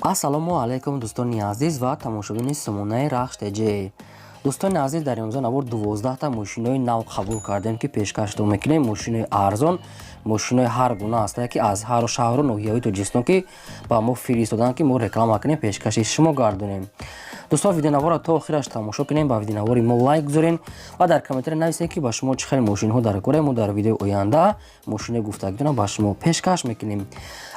Ассалому алайкум, дӯстони азиз ва тамошобини сомонаи Рахш ТЖ. Дӯстони азиз, дар имрӯза навор 12та мошинои нав қабул кардем, ки пешкаштон мекунем. Мошинои арзон, мошинои ҳар гуна ҳастае, ки аз ҳару шаҳру ноҳияҳои Тоҷикистон ки ба мо фиристоданд, ки мо реклама кунем, пешкаши шумо гардонем. Дӯстон, видеонаворро то охираш тамошо кунем, ба видеонавори мо лайк гузорем ва дар комментария нависем, ки ба шумо чӣ хел мошинҳо дар кора. Мо дар видеои оянда мошинои гуфтагитонро ба шумо пешкаш мекунем.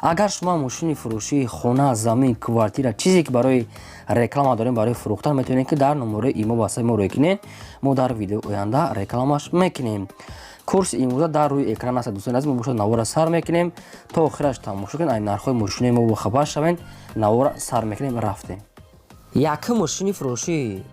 Агар шумо мошини фурӯшии хона, замин, квартира, чизе ки барои реклама дорем, барои фурӯхтан, метавонед, ки дар номерои имо васаи мо рӯй кунед. Мо дар видеои оянда рекламаш мекунем. Курси имрӯза дар рӯи экран аст. Дӯстони азиз, мо бошад навора сар мекунем, то охираш тамошо кунед, ай нархҳои мошинои мо бохабар шавед. Навора сар мекунем, рафтем. Якум мошини фурӯшӣ,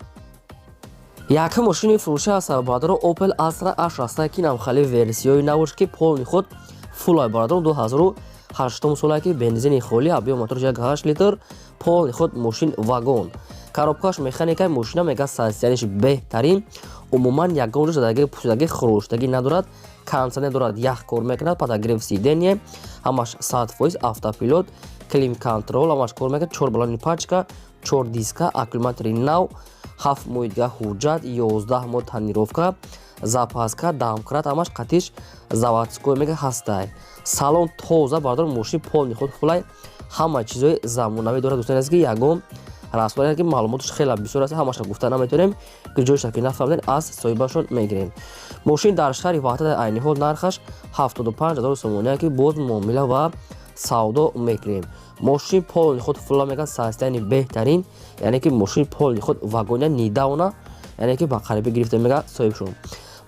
якум мошини фурӯшӣ аст, бародаро, Opel Astra H ҳастае, ки намхали версияҳои навош, ки полный ход фулай, бародаро, 2008 солае, ки бензини холӣ, объём моторш 1,8 литр, полный ход, мошин вагон, коробкаш механика. Мошина мега состоянияш беҳтарин, умуман ягон ҷо задаги, пусидаги, хӯроштагӣ надорад, кондиционер дорад, ях кор мекунад, подогрев сиденье ҳамаш 100%, автопилот, климат-контроль ҳамаш кор мекунад, чор баллони пачка, чор диска, аккумулятори нав, 7 моҳи дига ҳуҷҷат, 11 моҳ тонировка, запаска, домкрат ҳамаш қатиш заводской мега ҳастай. Салон тоза, бардор, мошин полный ход фулай, ҳама чизои замонавӣ дорад. Дӯстони азиз, ки ягон расмоне ки маълумоташ хеле бисёр аст, ҳамаша гуфта наметавонем, ки ҷоиша ки нафаҳмидем, аз соҳибашон мегирем. Мошин дар шаҳри Ваҳдат, айни ҳол нархаш 75 000 сомония, ки боз муомила ва савдо мекунем. Мошин полный ход фула, мегӯяд, состояние беҳтарин, яъне ки мошин полный ход вагоня, недавно, яъне ки ба қарибӣ гирифта, мега соҳибшон.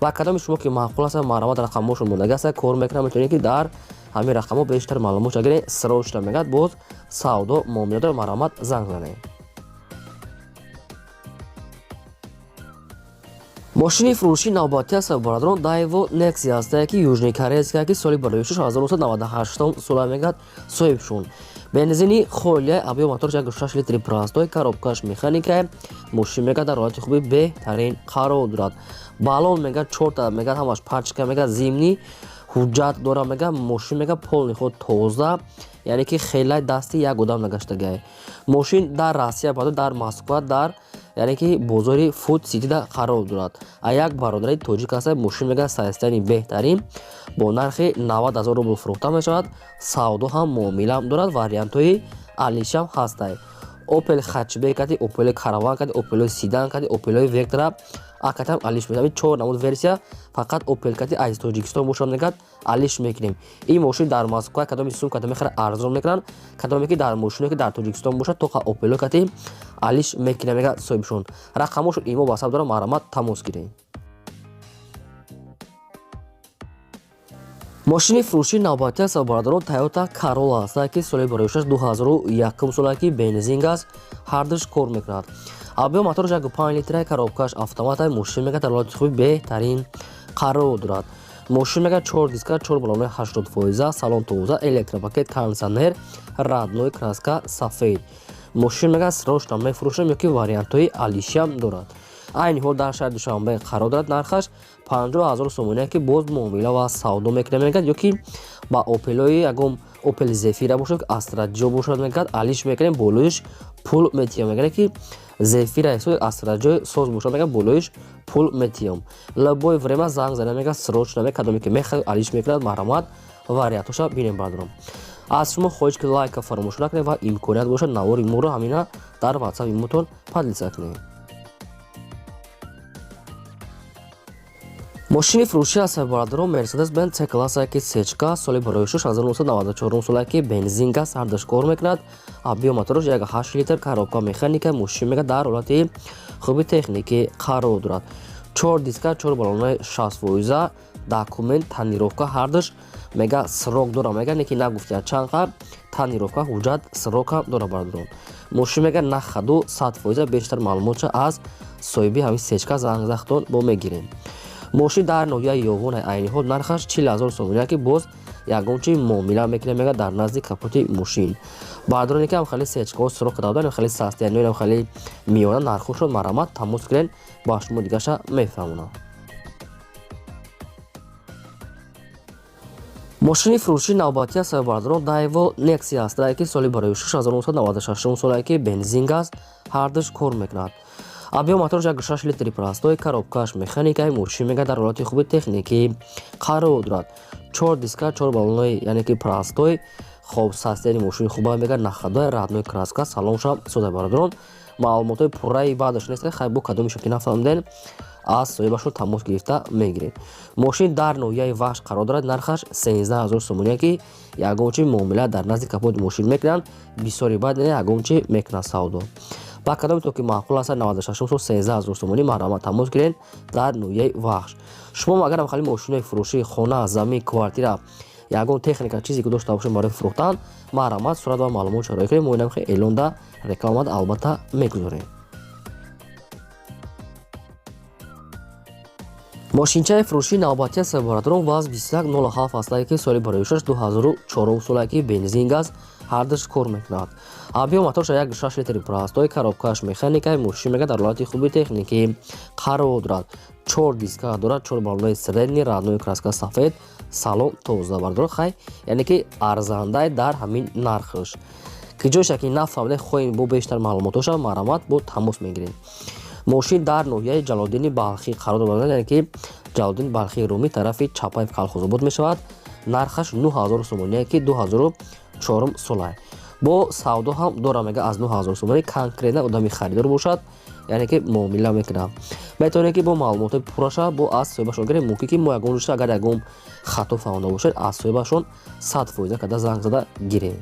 Ва кадоми шумо ки маъқул аст, марҳамат, рақамҳошон мондаги аст, кор мекунам, метавонед, ки дар ҳамин рақамҳо бештар маълумот гиред. Срочно, мегӯяд, боз савдо муомила дорад, марҳамат, занг занед. Мошини фурӯшии навбатӣ аст, бародарон, Daewoo Nexia ҳастае, ки южный корейская, ки соли 1998 сола, мегӯяд соҳибшон. Бензини холия, объём моторш 1,6 литри простой, коробкаш механика. Мошин мегӯяд дар ҳолати хуби беҳтарин қарор дорад. Баллон мегӯяд чорта, мегӯяд ҳамаш пачка, мегӯяд зимний, ҳуҷҷат дорад, мегӯяд мошин мегӯяд полный ход тоза, яъне ки хелай дасти як одам нагаштагай. Мошин дар Россия, баъд дар Москва, дар яъне ки бозори Фуд Ситида қарор дорад, а як бародари тоҷик аст. Мошин мегӯяд состояние беҳтарин, бо нархи 90 000 рубл фурӯхта мешавад. Савдо ҳам муомилаам дорад, вариантҳои алишам ҳастай. Опел хэтчбек кати, Опели Караван кати, Опелои седан кати, Опелои Вектра акатам алиш мекунем. Чор намуд версия фақат Опел кати аз Тоҷикистон бошад, мегӯяд, алиш мекунем. Ин мошин дар Москва кадоми сум кадоми хеле арзон мекунанд, кадоме ки дар мошине ки дар Тоҷикистон бошад, тоқа Опело кати алиш мекунем, мегӯяд соҳибшон. Рақамҳошон имо васап дорам, марҳамат, тамос гиред. Мошини фурӯшии навбатӣ аст, бародарон, Toyota Corolla аст, ки соли бароишаш 2001 сола, ки бензин газ ҳардуш кор мекунад, объём моторш 1,5 литра, коробкаш автомата. Мошин мегӯяд дар ҳолати хуби беҳтарин қарор дорад. Мошин мегӯяд чор диска, чор баллонои 80%, салон тоза, электропакет, кондиционер, родной краска сафед. Мошин мегӯяд срочно мефурӯшам ё ки вариантҳои алишиам дорад. Айни ҳол дар шаҳри Душанбе қарор дорад, нархаш 50 000 сомония, ки боз муомила ва савдо мекунад, мегӯяд, ё ки ба Опелои ягон Опел Зефира бошад, Астра ҷо бошад, мегӯяд, алиш мекунем, болоиш пул метиҳам. Мегӯяд, ки Зефира Астра ҷои соз бошад, мегӯяд, болоиш пул метиҳам. Любое время занг зада, мегӯяд, срочно, кадоме ки мехоҳад алиш мекунад, марҳамат, вариантҳоша бинем. Бардорам, аз шумо хоҳиш, ки лайка фаромӯш накунед ва имконият бошад, навори моро ҳамина дар ватсапи мотон поделиться кунед. Мошини фурӯшӣ аст, бародарон, Мерседес Бенз С класса, ки сечка, соли бароишуш 1994 сола, ки бензин газ ҳардуш кор мекунад, объём мотораш 1,8 литр, коробка механика. Мошин мега дар ҳолати хуби техникӣ қарор дорад, чор диска, чор баллонои 60%, документ, тонировка ҳардуш мега срок дора, мега не ки нагуфтия чанд қа тонировка, ҳуҷҷат срокам дора. Бародарон, мошин мега на ходу 100%. Бештар маълумотша аз соҳиби ҳамин сечка занг захтон бо мегирем. Мошин дар ноҳияи Ёвон, айни ҳол нархаш 40 000 сомония, ки боз ягон чи муомила мекунем, мега дар назди капоти мошин. Баъдроне ки ҳам хеле сечкаҳо срок карда, хеле состояниҳои хеле миёна нархҳошон, марҳамат, тамос кунед, ба шумо дигаша мефаҳмонам. Мошини фурӯшии навбатӣ аст, бародарон, Daewoo Nexia аст, ки соли барои 1996 солае, ки бензин, газ ҳардуш кор мекунад. Объём моторш 1,6 литри простой, коробкаш механикаи. Мошин мега дар ҳолати хуби техникӣ қарор дорад. Чор диска, чор баллонои, яъне ки простой. Хоб, состояние мошини хуба мега, на ходу, родной краска, салоншам сода. Бародарон, маълумотҳои пурраи баъдаш нест. Хай, бо кадомеша ки нафаҳмиден, аз соҳибашон тамос гирифта мегиред. Мошин дар ноҳияи Вахш қарор дорад, нархаш 13 000 сомония, ки ягон чи муомила дар назди капоти мошин мекунанд. Бисёри баъд ягон чи мекунанд савдо. Ба кадоме то ки маъқул аст, 96 сол, 13 000 сомонӣ, марҳамат, тамос гиред, дар ноҳияи Вахш. Шумо агар хали мошинои фурӯшии хона, замин, квартира, ягон техника, чизе ки дошта бошед барои фурӯхтан, марҳамат, сурат ва маълумот шароӣ кунед. Мо инам эълонда, рекламада албатта мегузорем. Мошинчаи фурӯшии навбатӣ аст, бародарон, ВАЗ 2107 астае, ки соли бароишаш 2004 солае, ки бензин, газ ҳардуш кор мекунад. Объём моторша 1,6 литри простой, коробкаш механикаи. Мошин мега дар ҳолати хуби техникӣ қарор дорад. Чор диска дорад, чор баллонои средний, родной краска сафед, салон тоза, бародарон. Хай, яъне ки арзандай дар ҳамин нархш, ки ҷойша ки нафаҳмида, хоҳем бо бештар маълумотоша, марҳамат, бо тамос мегирем. Мошин дар ноҳияи Ҷалолиддини Балхӣ қарор дорад, яъне ки Ҷалолиддини Балхии Румӣ, тарафи Чапаев, Калхозобод мешавад. Нархаш 9000 сомоние, ки 2004 солае. Бо савдо ҳам дора, мега, аз 9000 сомонӣ. Конкретно одами харидор бошад, яъне ки муомила мекунад, метавонед ки бо маълумотҳои пурраша бо аз соҳибашон гиред. Мумкин ки мо ягон рӯза агар ягон хато фаҳмода бошед, аз соҳибашон 100% када занг зада гирем.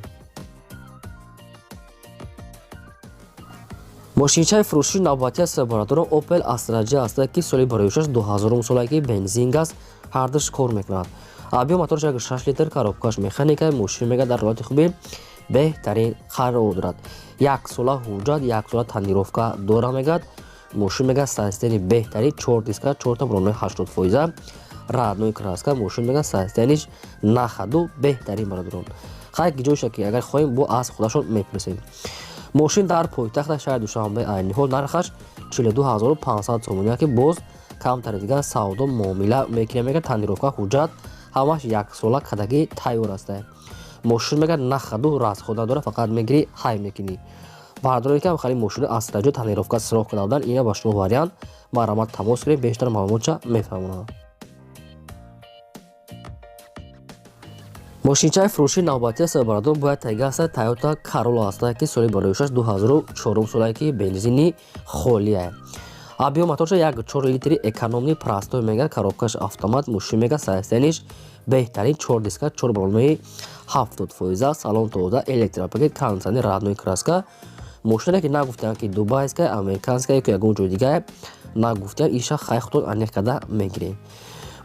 Мошинчаи фурӯшии навбатӣ аст, бародарон, Opel Astra J аст, ки соли бароишаш 2000 солае, ки бензин, газ ҳардуш кор мекунад. Объём моторш 1,6 литр, коробкаш механика. Мошин мега дар ҳолати хуби беҳтарин қарор дорад. Як сола ҳуҷҷат, як сола тонировка дора мегӯяд. Мошин мега состояние беҳтарин, чор диска, чорта баллонои 80%, родной краска. Мошин мега состояниеш на ходу беҳтарин, бародарон. Хай, ҷойша ки агар хоҳем, бо аз худашон мепурсем. Мошин дар пойтахта шаҳри Душанбе, айни ҳол нархаш 42 500 сомония, ки боз камтари дигар савдо муомила мекунем. Мега тонировка, ҳуҷҷат ҳамаш яксола кадагӣ тайёр аста. Мошин мега на ходу, расход надора, фақат мегирӣ, ҳай мекунӣ. Бардоре ки хали мошини Астра J тонировка сироқ карда будан, ина ба шумо вариант, марҳамат, тамос кунед, бештар маълумотша мефаҳмонам. Мошинчаи фурӯшии навбатӣ аст, бародарон, бояд тайга аст, Toyota Corolla аст, ки соли бароишаш 2004 солае, ки бензини холия. Объём моторша 1,4 литри экономный простой мега, коробкаш автомат. Мошин мега состояниеш беҳтарин, чор диска, чор баллонои 70%, салон тоза, электропакет, кондиционер, родной краска. Мошине ки нагуфтаанд, ки дубайская, американская ё ягон ҷои дигар нагуфтаанд, иша хай худтон аниқ карда мегирем.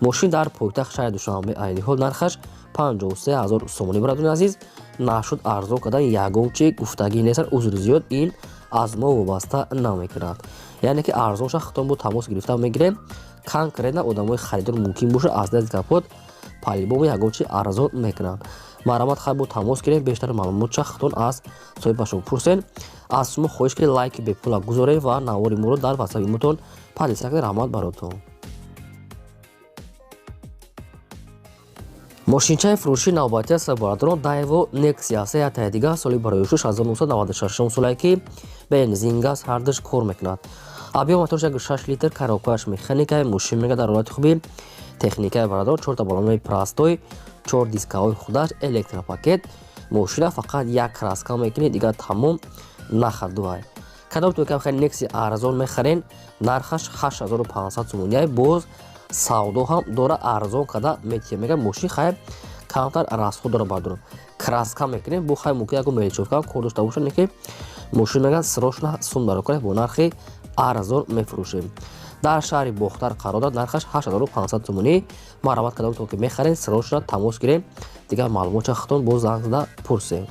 Мошин дар пойтахт шаҳри Душанбе, айни ҳол нархаш 53 000 сомонӣ. Бародарони азиз, нашуд арзон кардан, ягон чи гуфтагӣ нест, узри зиёд, ин аз мо вобаста намекунад. Яъне ки арзонша худтон бо тамос гирифта мегирем. Конкретно одамои харидор мумкин бошад, аз назди капот по-любому ягон чи арзон мекунанд. Марҳамат, хай, бо тамос гирем, бештар маълумотша худтон аз соҳибашон пурсен. Аз шумо хоҳиш ки лайки бепула гузоред ва навори моро дар ватсапи мотон поделиться кунед. Раҳмат баротон. Мошинчаи фурӯшии навбатӣ аст, бародарон, Daewoo Nexia аст, яктаи дигар, соли бароишуш 1996 солае, ки бензин, газ ҳардуш кор мекунад. Объём моторш 1,6 литр, коробкааш механика. Мошин мега дар ҳолати хуби техникаи, бародарон, чорта баллонои простой, чор дискаҳои худаш, электропакет. Мошина фақат як краска мекунед, дигар тамом, на ходу ай. Кадом то кам хеле Nexia арзон мехарен, нархаш 8500 сомонияй, боз савдо ҳам дора, арзон карда метиҳем. Мега мошин хай камтар расход дора, бардорам, краска мекунем, бо хай мумкин ягон мелочёвка кор дошта бошад, не ки мошин мега срочно сум дарокунед, бо нархи арзон мефурӯшем. Дар шаҳри Бохтар қарор дорад, нархаш 8500 сомонӣ. Марҳамат, кадом то ки мехаред, срочно тамос гирем, дигар маълумотша худтон боз занг зада пурсем.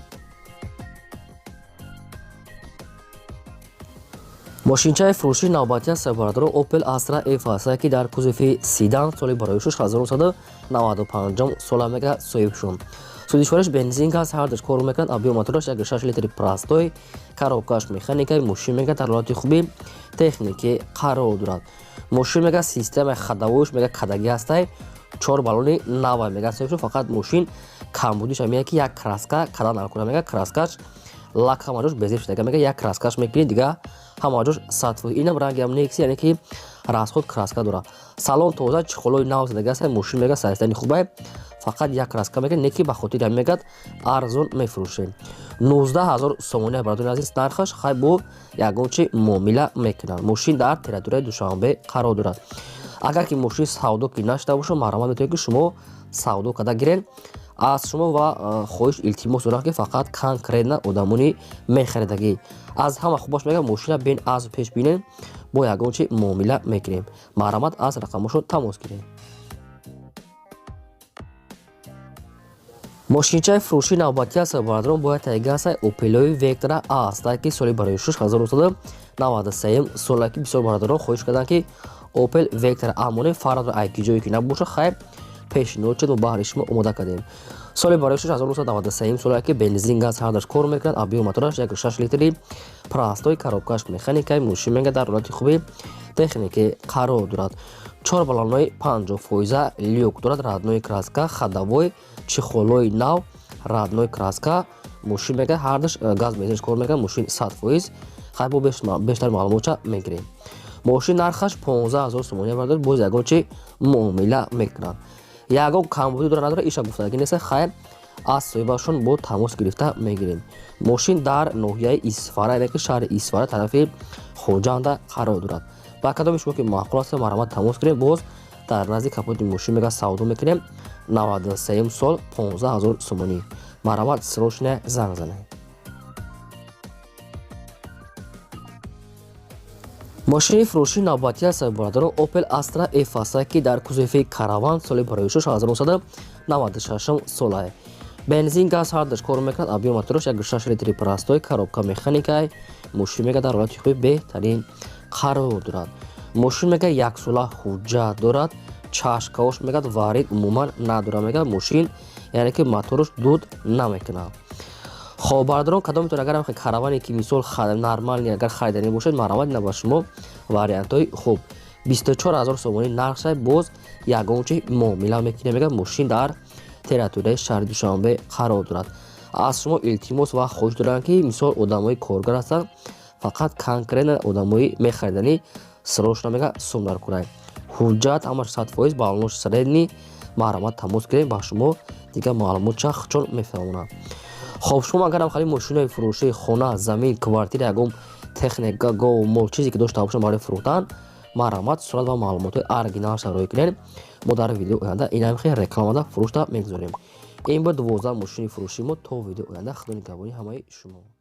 Мошинчаи фурӯшии навбатӣ аст, бародарон, Opel Astra F аст, ки дар кузови седан, соли бароишуш 1995 сола мега соҳиб шуд. Сӯзишвориш бензин, газ ҳардуш кор мекунад. Объём мотораш 1,6 литри простой, коробкаш механика. Мошин мега дар ҳолати хуби техникӣ қарор дорад. Мошин мега системаи ходовоиш мега кадагӣ ҳастай. Чор баллони нава мега соҳибшон, фақат мошин камбудиш мега, ки як краска када наркуна мега, краскаш лак ҳама ҷош безеб шудага мега, як краскаш мекунӣ, дига ҳама ҷош 100%. Инам рангиам некси, яъне ки расход краска дора. Салон тоза, чехолои нав задага аст. Мошин мега состояние хубай, фақат як краска мега, не ки ба хотири ҳам мегад арзон мефурӯшем. 19 000 сомони, бародари азиз, нархаш. Хай, бо ягон чи муомила мекунанд. Мошин дар территорияи Душанбе қарор дорад. Агар ки мошин савдо ки нашуда бошад, марҳамат, метавонед, ки шумо савдо карда гирен. Аз шумо ва хоҳиш, илтимос дорам, ки фақат конкретно одамони мехаридагӣ. Аз ҳама хубаш мегам, мошина бен аз пеш бинен, бо ягон чи муомила мекунем. Марҳамат, аз рақамошон тамос гирем. Мошинчаи фурӯшии навбатӣ аст, бародарон, бояд тайга аст, Опелои Вектра аст, ки соли барои 1993 сола, ки бисёр бародарон хоҳиш карданд, ки Опел Вектра амоне фарқ ай ки ҷое ки набошад. Хайр, пешниҳод шуд, мо баҳри шумо омода кардем. Соли барои 1993 сола, ки бензин, газ ҳардаш кор мекунад. Объём мотораш 1,6 литри простой, коробкаш механикаи. Мошин мега дар ҳолати хуби техникӣ қарор дорад. Чор баллонои 50 фоиза, люк дорад, родной краска, ходовой, чехолои нав, родной краска. Мошин мега ҳардаш газ, бензинш кор мекунад. Мошин 100%. Хай, бо бештар маълумотча мегирем. Мошин нархаш 15 000 сомони, бардор, боз ягон чи муомила мекунад. Ягон камбудӣ дора, надора, иша гуфтагӣ нест. Хайр, аз соҳибашон бо тамос гирифта мегирем. Мошин дар ноҳияи Исфара, яъне ки шаҳри Исфара, тарафи Хоҷанда қарор дорад. Ба кадоми шумо ки маъқул аст, марҳамат, тамос гирем. Боз дар назди капоти мошин мега савдо мекунем. 93 сол, 15 000 сомонӣ. Марҳамат, срочно занг занед. Мошини фурӯшии навбатӣ аст, бародарон, Opel Astra F аст, ки дар кузови Караван, соли барои 1996 солае. Бензин, газ ҳардаш кор мекунад. Объём мотораш 1,6 литри простой, коробка механикай. Мошин мега дар ҳолати хуби беҳтарин қарор дорад. Мошин мега яксола ҳуҷҷат дорад. Чашкаош мегад варид умуман надорад, мега мошин, яъне ки мотораш дуд намекунад. Хоб, бародарон, кадомтон агар Караване ки мисол нормальный агар хариданӣ бошад, марҳамат, ина ба шумо вариантҳои хуб. 24 000 сомонӣ нархшай, боз ягон чи муомила мекунем, мега. Мошин дар территорияи шаҳри Душанбе қарор дорад. Аз шумо илтимос ва хоҳиш дорам, ки мисол одамои коргар ҳастанд, фақат конкретно одамои мехариданӣ срочно мега сум дар кунай. Ҳуҷҷат ҳамаш 100%, баллонош средний. Марҳамат, тамос гирем, ба шумо дигар маълумот чахчон мефаҳмонам. Хоб, шумо агарам хали мошинои фурӯшии хона, замин, квартира, ягон техника, гов, мол, чизе ки дошта бошам барои фурӯхтан, марҳамат, сурат ва маълумотҳои оригиналша роҳӣ кунед. Мо дар видеои оянда инам хел рекламада фурӯшта мегузорем. Ин буд 12 мошини фурӯшии мо. То видеои оянда, худо нигаҳбони ҳамаи шумо.